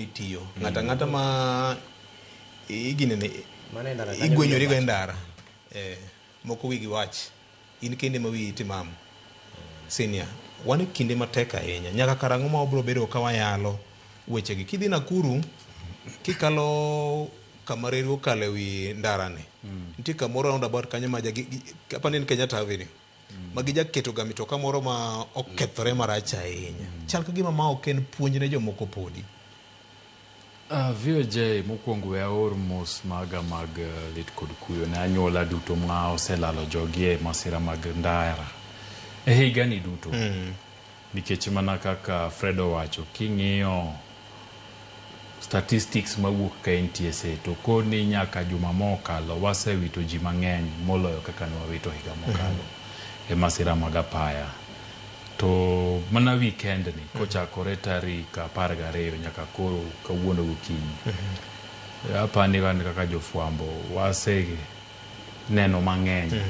ni tiyo. Ng'ato ang'ata ma iginene Mano e ndara kanyo igwenyorigo e wiye ndara. Moko wigi wach. In kende ma wiyi timam. Senior, wan e kinde matek ahinya. Nyaka karang'o ma wabiro bedo ka wayalo wechegi? Kidhi Nakuru, kikalo kama reru okalo e wi ndarani, nitie kamoro roundabout kanyo ma apani en Kenyatta Avenue. Ma gijaketo ga mitoka moro ma okethore marach ahinya. Chal ka gima ma ok en puonj ne jomoko podi. VOJ, mokwongo we aor mos maga mag lit kod kuyo ne anyuola duto ma oselalo jogi e masira mag ndara e higani duto. Nikech mana kaka Fred owacho, king'iyo statistics mawuok ka NTSA to koni nyaka juma mokalo wasewito ji mang'eny moloyo kaka ne wawito higa mokalo e masira mag apaya. To mana weekend ni kochakore tarik 12 nyaka koro kawuono gokinyi. Apani wan kaka jofwambo wase neno mang'eny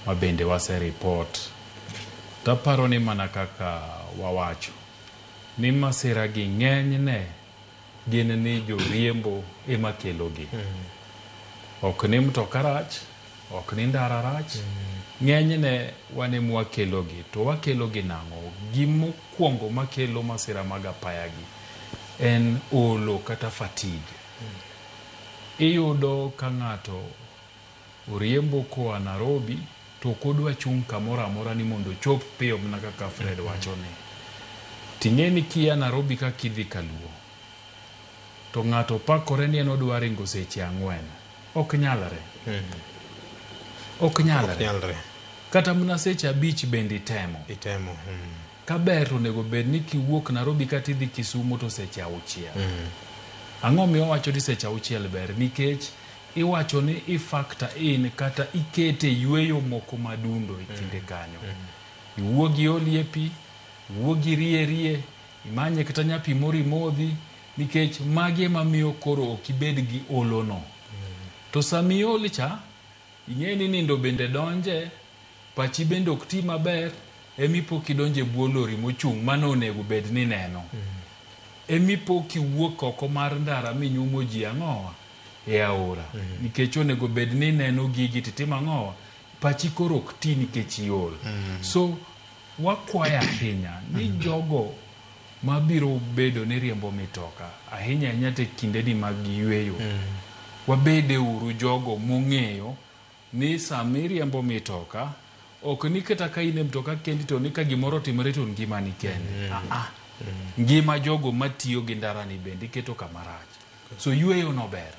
ma bende wase report. Taparo ni mana kaka wawacho ni masira gi ng'enyne gin ni joriembo ema kelogi. Ok ni mtoka rach, ok ni ndara rach, ng'enyne wan ema wakelogi. To wakelogi nang'o? Gimokwongo makelo masira mag apaya gi en olo kata fatigue. Iyudo ka ng'ato oriembo koa Nairobi to ok odwa chung' kamoro amora ni mondo ochop piyo mana kaka Fred wacho ni. Ting'e ni kia Nairobi ka kidhi Kaluo, to ng'ato pakore ni en odwa ringo seche 4. Ok nyalre. Ok nyalre. Ok nyalre. Kata mana seche 5 bende itemo. Itemo. Kaber to onego bed ni kiwuok Nairobi kata idhi Kisumu to seche 6. Ang'o miyo wacho ni seche 6 ber? Nikech iwacho ni i factor in kata ikete yueyo moko madundo e kinde kanyo. Iwuog iolie pi, iwuog irie rie, imanye kata nyapi moro imodhi, nikech magi ema miyo koro ok ibed gi olono. To sama iol cha, ing'e ni nindo bende donje, pachi bende ok ti maber, emipo kidonje bwo lori mochung' mano onego bed ni neno. Emipo kiwuok oko mar ndara minyumo ji ang'owa e aora. Nikech onego bed ni neno gigi titimo ang'owa, pachi koro ok ti nikech iol. So wakwayo ahinya ni jogo mabiro bedo ni riembo mitoka ahinya ahinya te kindeni mag yueyo, wabede uru jogo mong'eyo ni sama iriembo mitoka ok ni kata ka in e mtoka kendi to ni ka gimoro otimore to ngimani kende. Ngima jogo matiyo gi ndarani bende iketo kama rach. So yueyo no ber.